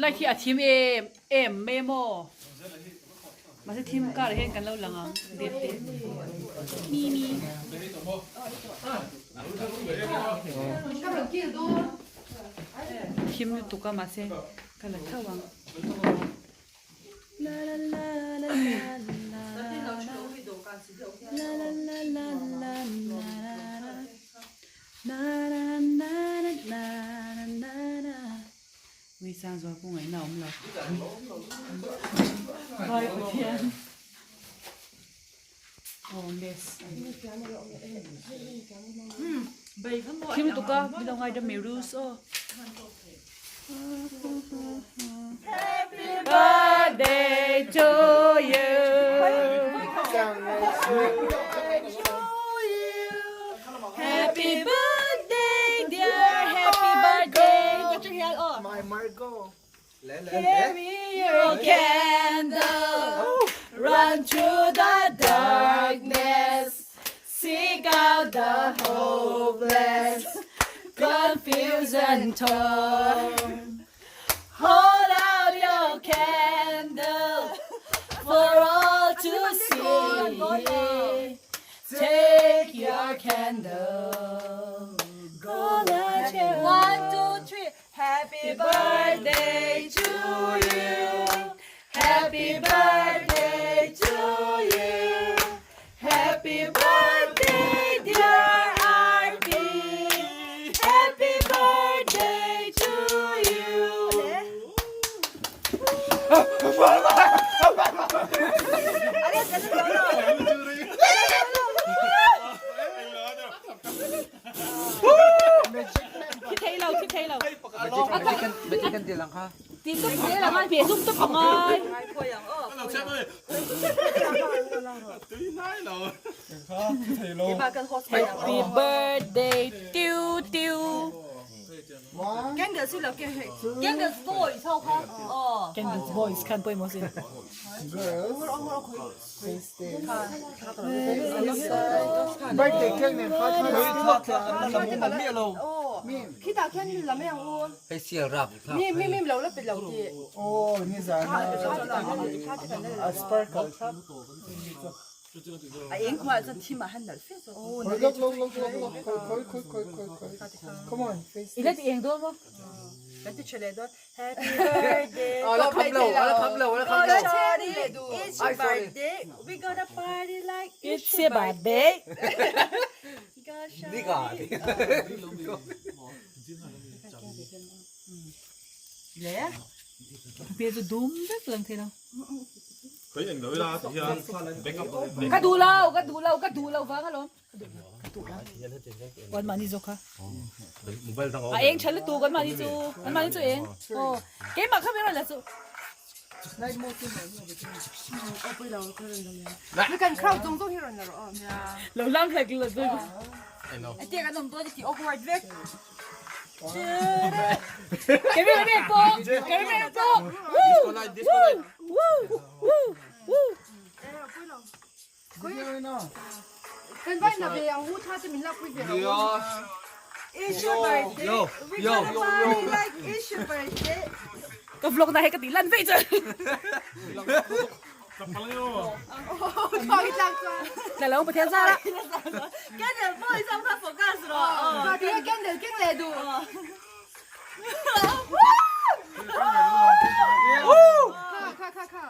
Light hi a thim em em mai a maw? Mahse thim karah hian kan lo lang ang dep te. Mimi. Thim lutuk a mahse ka la tho ang. La la la la la la la la la la la la na na na na na na na Nui sang zual pawh ngaihna a awm lo. Vai Pathian. Oh mess. Thim lutuk a min lo ngaidam mai rus aw. Happy birthday to you. Happy birthday dear happy birthday. My Margot. Carry your candle run through the darkness seek out the hopeless confused and torn hold out your candle for all to see take your candle go let your One, two, three. Happy birthday to you. Happy birthday to you. Happy birthday dear Artie. Happy birthday to you. Thi thei lo, thi thei lo. Magic kan ti lang kha. Ti tuk zel ang a, hmeh zum tawp ang ai. Happy birthday tiu tiu. Candles boys khan pawimawh sin. Birthday cake nen kha Khitah khian la mai ang u. Hei sial rap thlak. Mi mi mi lo la pe lo ti. Oh ni zan a sparkle thlap. A eng khua chuan thim ah han nalh fe zawk. Oh look look look look look khoi khoi khoi khoi khoi come on face I la ti eng dawn maw? Kan ti tha leh dawn. Happy birthday. Ala kham lo ala kham lo ala kham lo. It's your birthday. We gonna party like it's your birthday. Ni ka. Le. Hmel chu dum vek lang thei lo. Ka duh lo, ka duh lo, ka duh lo vang alawm. Ka duh lo. Kan mahni zawk kha. A eng tha lutuk kan mahni chu. Kan mahni chu eng. Aw. Keimah kha ber la chu. Kan crowd zawng zawng hi rawn la rawh aw. Lo lang hlek lo chu. Ate kan awm dawn i ti awkward vek. Cameraman pawh! Cameraman pawh! Woo! Woo! Woo! Woo! Kan vai na ve ang u tha te min lakpui ve rawh u. It's your birthday. We gonna party like it's your birthday. Ka vlog na hei ka tih lan veih chuan. Tla lo Pathian zar a. Candle pawh i sam kha focus rawh. Ka ti a candle keng leh duh. Kha kha kha.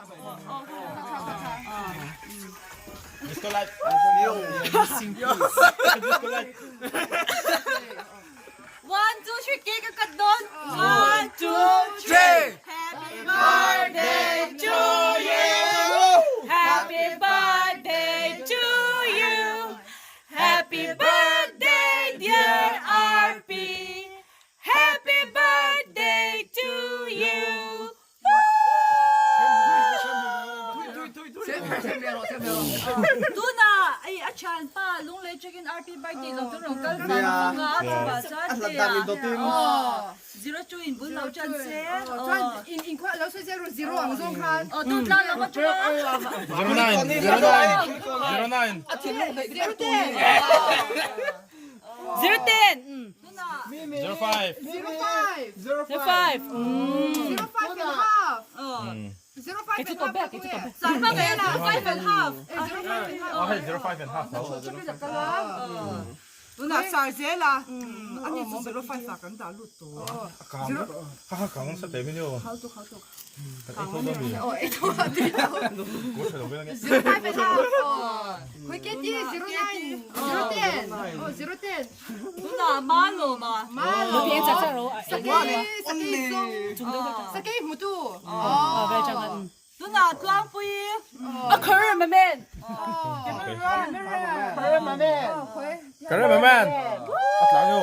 Disco light. Disco light. One, two, three, cake a cut dawn. One, two, three. Happy birthday to you. Happy birthday to you. Happy birthday dear RP. Happy birthday to you. Tunah ei a thianpa Lunglei check-in RP birthday lo chu rawn kal vang vang a, chuvah chuan tia aw zero chu in bul lo chan se aw in in khuah lo sawi zero zero ang zawng khan aw tun tlang lam atanga 09 09 09 zero ten zero ten 05 zero five zero five zero five. Kei chu tawp ber, kei chu tawp ber. Sir hma ngai a 05 and half. A hei 05 and half tho. Tunah sar zel a, ani chu 05 ah kan dah lut tawh. A kang ha ha kang sa te min yo. Khau tu khau tu. Kan ei tho dawn mi. Aw ei tho a tui tho. Ko tha lo vel ange. 05 and half. Khawi ke ti 09 010 aw 010. Tunah ma lawm a. Ma lawm. Sakei sakei zawng. Sakei hmutu. Aw. Tunah Tluangpui. A kher ma men. Kher ma men. A tlang yo.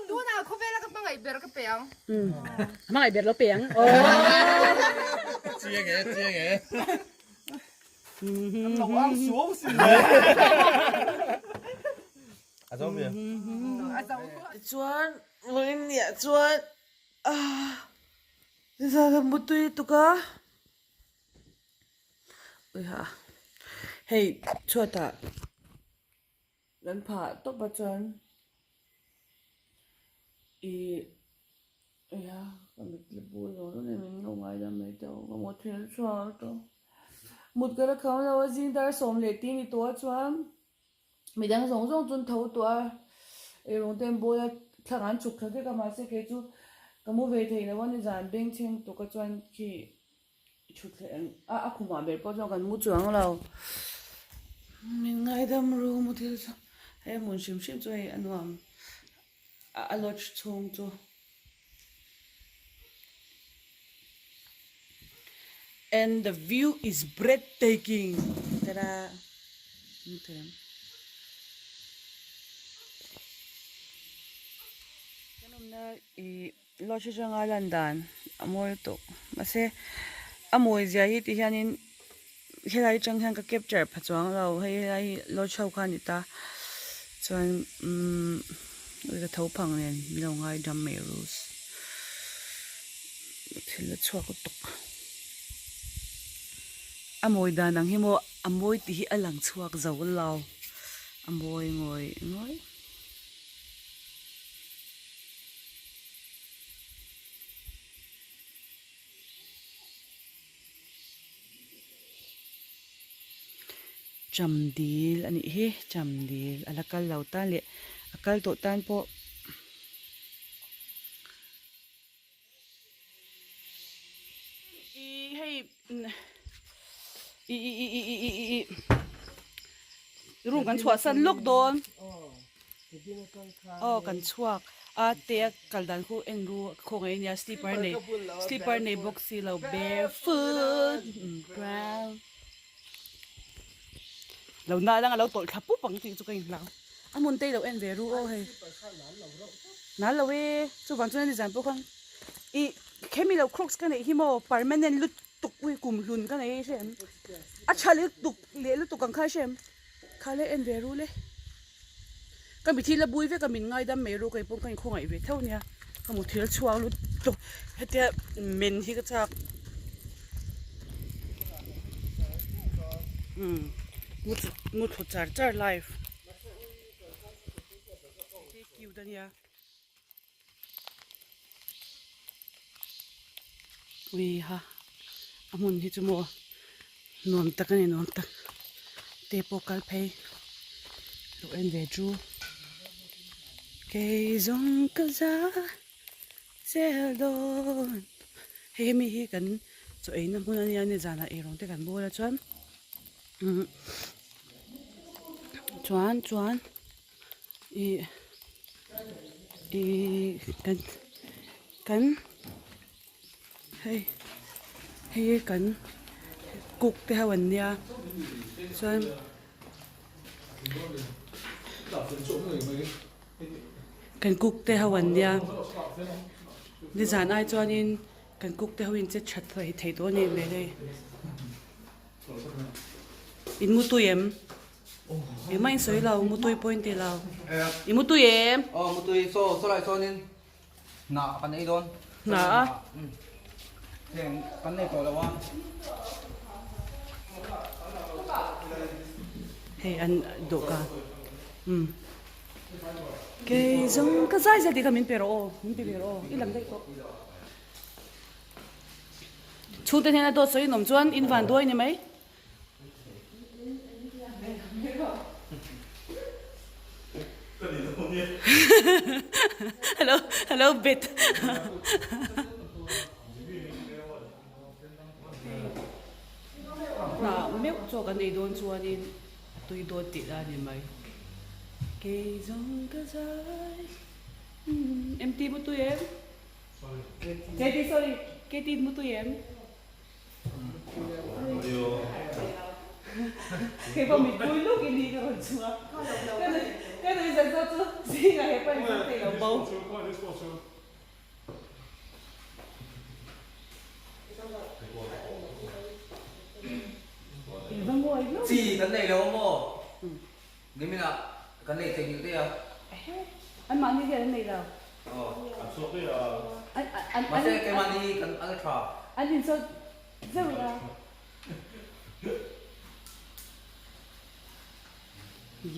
Tunah khawvela ka hmangaih ber ka pe ang. Hmangaih ber lo pe ang. Chiang e, chiang e. Lo ang suau si. A zo mi. A zo. Tichuan, vawiin niah chuan ah. Nizan a mutui lutuk a, uiha hei chhuatah kan phah tawp a chuan ih uiha ka mit la bul lo lo nen min lo ngaidam mai tawh ka mut thil chhuak tawh mut ka la kham lo a zing dar 11 ni tawh a chuan. Midang zawng zawng chu an tho tawh a, eirawng te an bawl a, thlang an chhuk thla vek a mahse kei chu ka mu ve thei lo a nizan beng chheng tuk a chuan khi thutthleng a a khumah ber pawh chuan kan mu chuang lo. Min ngaidam ru mu thil chu hei hmun hrim hrim chu hei a nuam a lodge chhung chu. And the view is breathtaking tada Kan awmna ih lodge atanga lan dan a mawi tawh mahse a mawi zia hi ti hianin helai atang hian ka capture pha chuang lo hei helai hi lodge ho kha a ni ta chuan umm ka tho phang nen min lo ngai dam mai rules thil a chhuak lutuk a mawi dan ang hi maw a mawi tih hi a lang chhuak zo lo a mawi ngawih ngawih. Chamdil a nih hi chamdil a la kal lo tan leh a kal tawh tan pawh ih hei ih ih ih ih ih ih ih room kan chhuah san lawk dawn aw kan chhuak a te a kal dan khu en ru khawngaih a nia slipper nei slipper nei bawk si lo barefoot brown lo na lang a lo tawlh thla pup ang tih chu ka inhlau a hmun te i lo en ve ru aw hei nal lo e chuvang chuan nizan pawh khan ih khemi lo crocs ka neih hi maw permanent lutuk ui kum hlun ka nei hre em a tha lutuk leh lutuk ang kha hre em kha le en ve ru le ka mi thil a bui vek a min ngaidam mai ru keipawh ka inkhawngaih ve theuh nia ka mu thil chhuak lutuk hetia men hi ka chak umm mu thlu char char live cute ania ui ha a hmun hi chu maw nuam tak a ni nuam tak te pawh kal phei lo en ve chu kei zawng ka za zel dawn hei hemi hi kan chaw eina hmun a nia nizanah eirawng te kan bawl a chuan umm chuan chuan. Ih ih kan kan hei hei kan cook te ho an nia chuan kan cook te ho an nia nizan ai chuanin kan cook te ho in che that thei tawh a nih hmel hei in mu tui em. Engmah in sawi lo, mutui pawh in ti lo. I mutui em? Aw mutui, saw saw lai chuanin hnah kan ei dawn. Hnah a? Heng kan nei tawh lo a. Hei an dawhkan. Umm. Kei zawng ka zai zai tih kha min pe rawh aw, min pe ve rawh aw, i lang daih tawh. Chhungte hnena dawt sawi in awm chuan in van duai ni mai. Hello, hello bet. Hnah meuh chaw kan ei dawn chuanin a tui dawn tih la ni mai. Kei zawng ka zai. MT mu tui em? KT sorry, KT mu tui em? Kei pawh mitpui luk i ni ka rawn chhuak. Ka nui zan zawk chu zingah he pawh in thei lo bo. Chi kan nei lo maw? Nimin ah kan nei thei nghilh daih a. An mahni hian an nei lo. Aw. An chhuak daih a. Mahse keimahni hi kan al tha. An insawt zeuh a.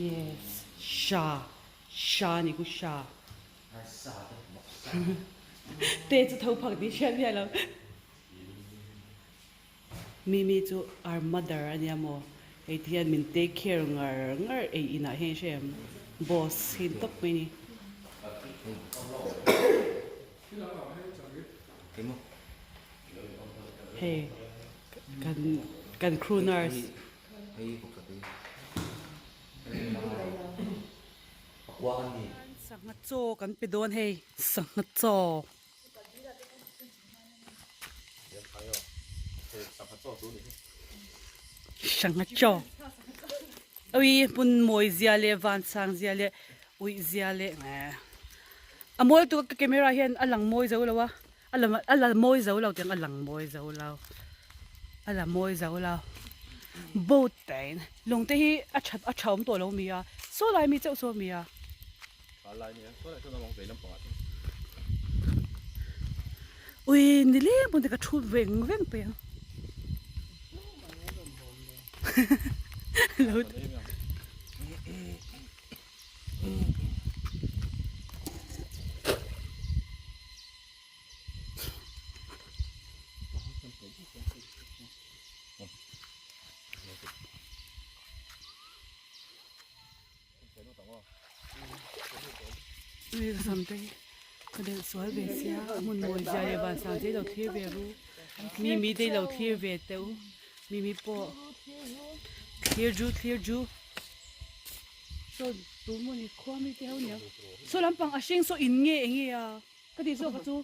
Yes. Sha. Sha ni ku sha. Te chu tho phak tih hriat miah lo. Mimi chu our mother a nia maw? Hei ti hian min take care ngar ngar ei inah hian i hre em? Boss hi ni tawp mai ni. Hei kan kan crew nurse. Sangha chaw kan pe dawn hei sangha chaw. Sangha chaw. Ui hmun mawi zia leh van sang zia leh uih zia leh a mawi tuk a ka camera hian a lang mawi zo lo a a la mawi zo lo tiang a lang mawi zo lo a la mawi zo lo boat te lawng te hi a that a tha awm tawh lo mi a saw lai mi chauh saw mi a. Ui ni leng pawn te ka thu veng veng peng lo Ka delh sual ve sia a hmun mawi zia leh van sang te lo thlir ve ru mimi te lo thlir ve teh u mimi pawh thlir ju thlir ju saw tu maw ni khua mi te ho nia saw lampang a hring saw in nge eng nge a ka tih zawk kha chu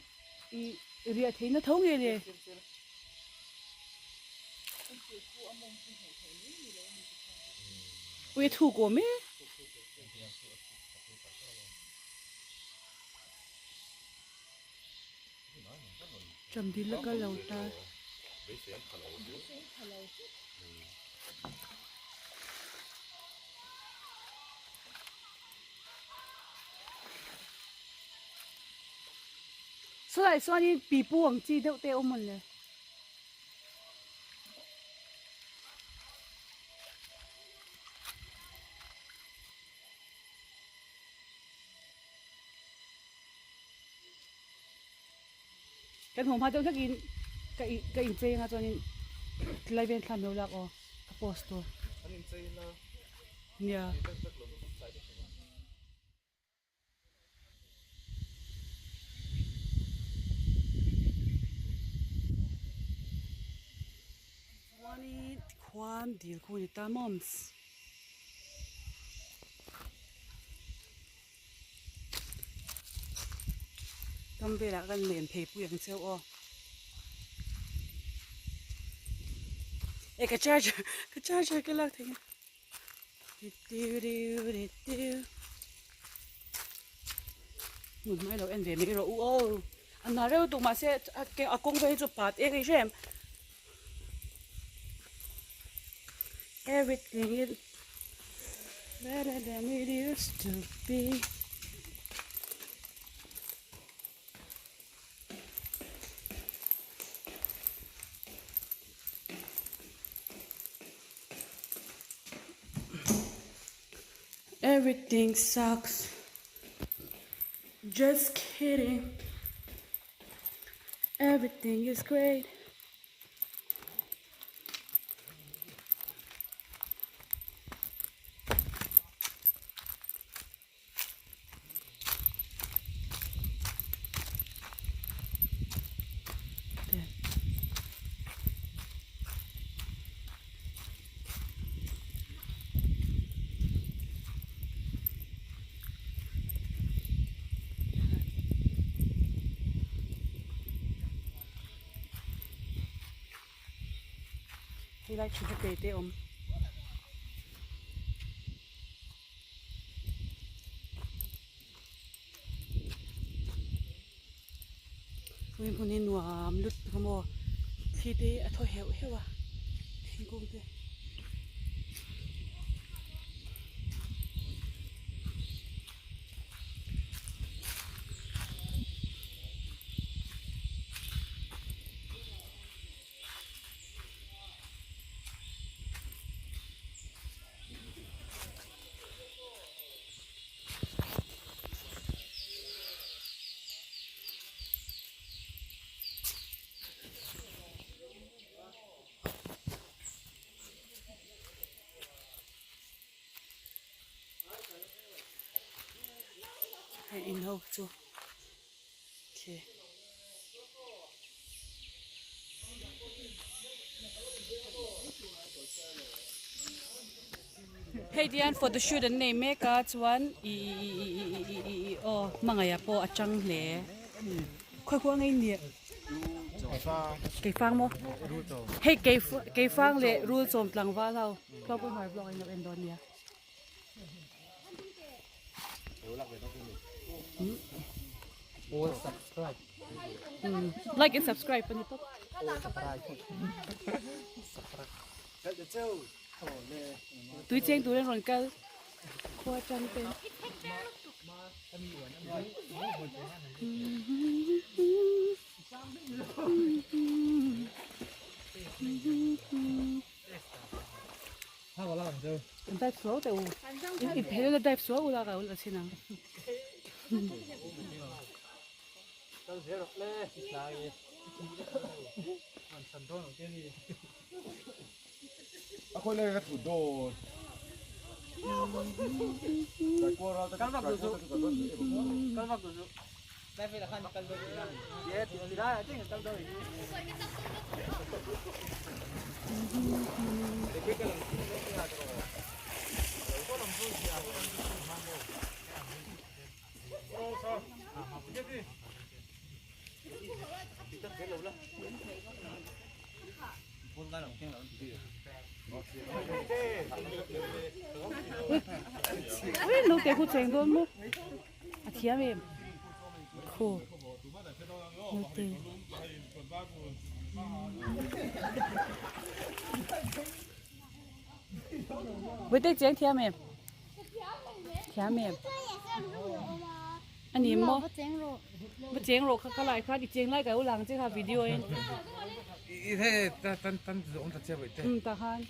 ih riah theihna tho nge le. Ui a thuk awm e. Chamdil a kal lo ta. Sawlai chuanin pipu ang chi deuh te a awm mawn le. Kan hmuh hma deuh hlek in ka ka inchei anga chuanin tilai vel thla miau lak aw ka post tur. Nia. Chuanin tikhuan dil khu a ni ta moms. Kam velah kan len phei pui ang cheu aw. E ka charger ka charger ka lak thei a. Hmun hmai lo en ve mai rawh u aw a hna reuh tuk mahse a kawng ve hi chu pat eng i hrem everything is better than it used to be. Everything sucks. Just kidding. Everything is great. Helai thutna te te a awm. Hemi hmun hi nuam lutuk a maw thli te a thaw heuh heuh a thingkung te. Hei in ho chu khi. Hei tihian photo shoot an nei mek a chuan ih ih ih ih ih ih ih aw hmangaih ah pawh a tang hle khawi khaw ang ei ni keifang maw hei keifang leh rul chawm tlangval ho tlawng hmar vlog in lo en dawn nia. Like and subscribe ani tawp. Tui cheng turin rawn kal khua atang te. An dive suau teh u. I phel la dive suau ula ka ul a chin ang. Ui naute khu cheng dawn maw a thiam em khu naute Bawihte cheng thiam em thiam em a ni maw va cheng rawh kha kha lai khan i cheng lai ka lo lang che kha video in um tah khan